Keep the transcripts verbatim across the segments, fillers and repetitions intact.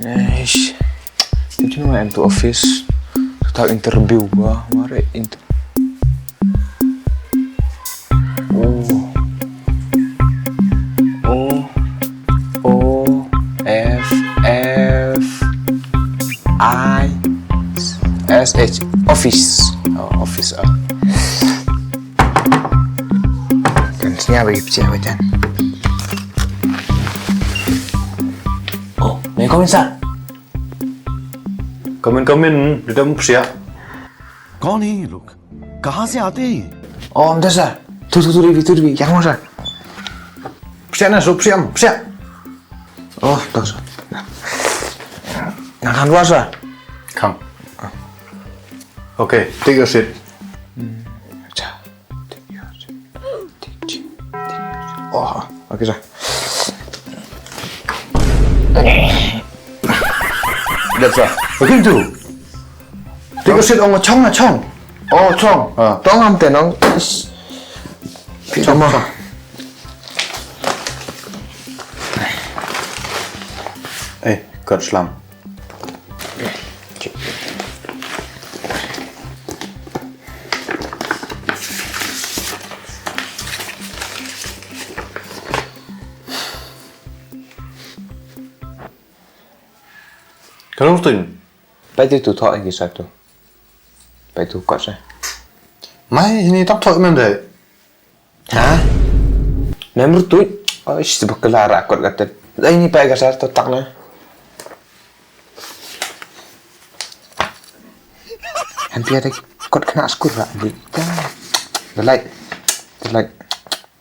Eish. Te jino em tu office. Tu tak interview ba. Mare inter. O. O. O. F. F. I. S. H. Office. O, office. O. Kan sini apa gitu sih, apa, Jan? O, may I come in, sir? Come in, come in. Dito mo siya. कौन है ये लोग? कहाँ से आते हैं ये? O, mynta, sir. Tu, tu, tu, Rivi, tu, Rivi. Yang mo, sir. Siya na, so, siya, siya. O, tu, sir. Nang kan, sir. Come. Okay, take your seat. Cha. Oh, okay, sir. That's all. Okay, tu. Take a seat on a chong, a chong. Oh, chong. Ah. Tong am tenong. Chong, chong. Eh, kat slam. Ka long tu. Peit tu, thoh ïa ki sar tu. Peit tu kot sa. Mai, ini tak thoh mem dei. Ha? Mem rutuit. Oh, ish, tu bakla ra kot kata. Ai, ini peit ka sar tu tak na. Hynrei ada kot kena skur ra. The light. The light.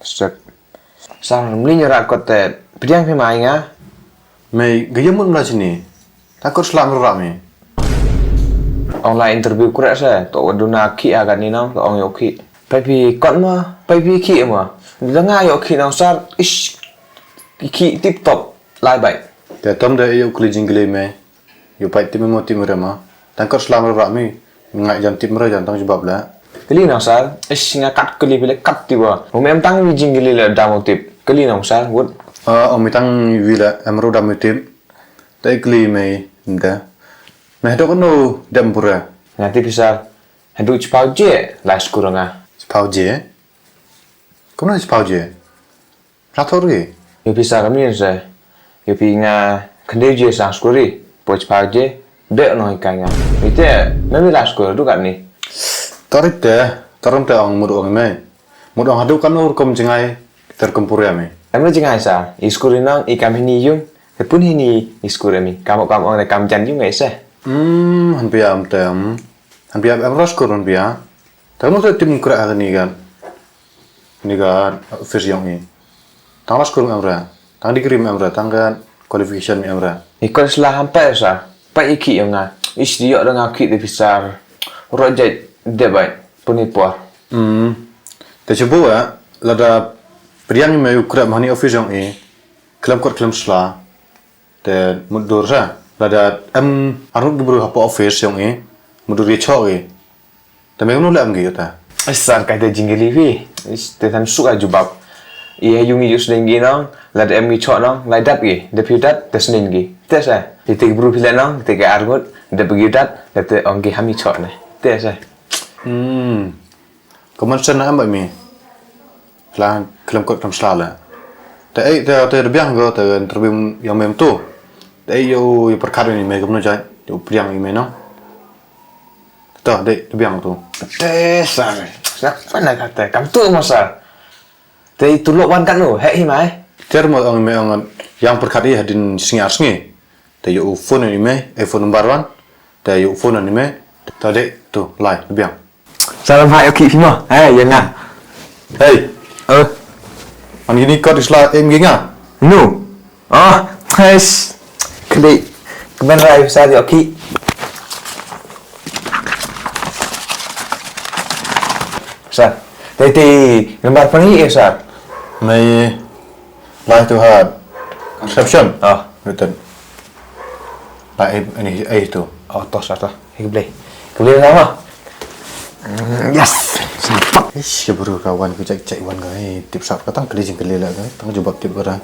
Set. Sar mlien ïa ra kot te pdiang phi mai nga. Mei, ga ïa mut mla sini. Ta kot slam ra mi. Ong la interview khreh se, to wa duna ki aga ni nong, to ong ïoh ki. Pai phi kot ma, pai phi ki ma. Da nga ïoh ki nong sar, ish. Ki tip top, lai bai. Te tom da ïoh kli jingkli mei. Ïoh pait tip mo tip mo re ma. Tang kot slam ra mi. Ngai jan tip mo re jan tang jubab la. Kli nong sar, ish nga kat kli bile kat tip wa. Mo mem tang wi jingkli la dam tip. Kli nong sar, wut. Ah, o mi tang wi la em ro dam tip. Te kli mei nda. Mei dok no dem pura. Nga tip sar. Hadu chipau je, la skur nga. Chipau je? Kumno chipau je? Rathor ki? Ïoh phi sa kamni se. Ïoh phi nga khyndiat je sang skuri. Poi chipau je. Dek nong ikai nga. Ite, mem la skur du kat ni. Torik te, torom te ong mut ong mei. Mut ong hadu kan ur kum jingai, ter kum pur ïa mei. Em la jingai sa, i skuri nong, i kam hini yung, te pun hini i skuri mi. Kam kam ong te kam jan yung ngai se. Hmm, han pia am tem. Han pia am ras kur han pia. Tang mut te tim kra ni gan. Ni gan, office yong i. Tang ras kur em ra. Tang degree em ra. Tang gan qualification em ra. I kol sla ham pa sa. Pa i ki yong nga. Is di yok da nga ki de pisar. Ro jait de bai. Puni por. Hmm. Te chebu eh. Lada priang i me u kra mahani office yong i. Klem kot klem sla. Te mut dur sa. Lada em arngut ki bru hapoh office yong i. Mut dur i chok i. Te me kumno leh em ki ïa ta? Ai sar kai te jingkylli phi. Ish, te than suk ai jubab. Ïa yung ïa u sning ki nong, lada em ki chok nong, lai dap ki, dap ïa dat, te sning ki. Te sa, ïa te ki bru phi leh nong, te ki arngut, dap ïa dat, te te ong ki ham ïa chok ne. Te sa. Hmm. Common sense na em ba mi. La khlem kot khlem sla la. Te ei te te biang ko te interview yong mem tu. Te ei yo yo perkara ni me kumno jai. Yo priang ni me no. To dei te biang tu. Te sa. Sa mana kata kam tu masa. Te tu lok wan kan tu. Hei hi mai. Ter mo ong me ong yang perkara hadin sngi ar sngi. Te yo phone ni me, eh, phone number one. Te yo phone ni me. To dei tu lai te biang. Salam hai oki phi mo. Hai ïa nga. Hey. Eh. An gini kot isla em gi nga. No. Ah, hai. Klik. Kmen rai sa ïa oki. Sa. Tei tei number pang i sa. Mai. Lai tu ha reception. Ah. Betul. Lai eh, ini eh tu. Oh, tos atau. Hei keblei. Keblei sama. Yes. Ish, ka bru ka wan ka cek cek wan ka. Hei, tip sap ka tang kali jing kali la ka. Tang jubab tip ka.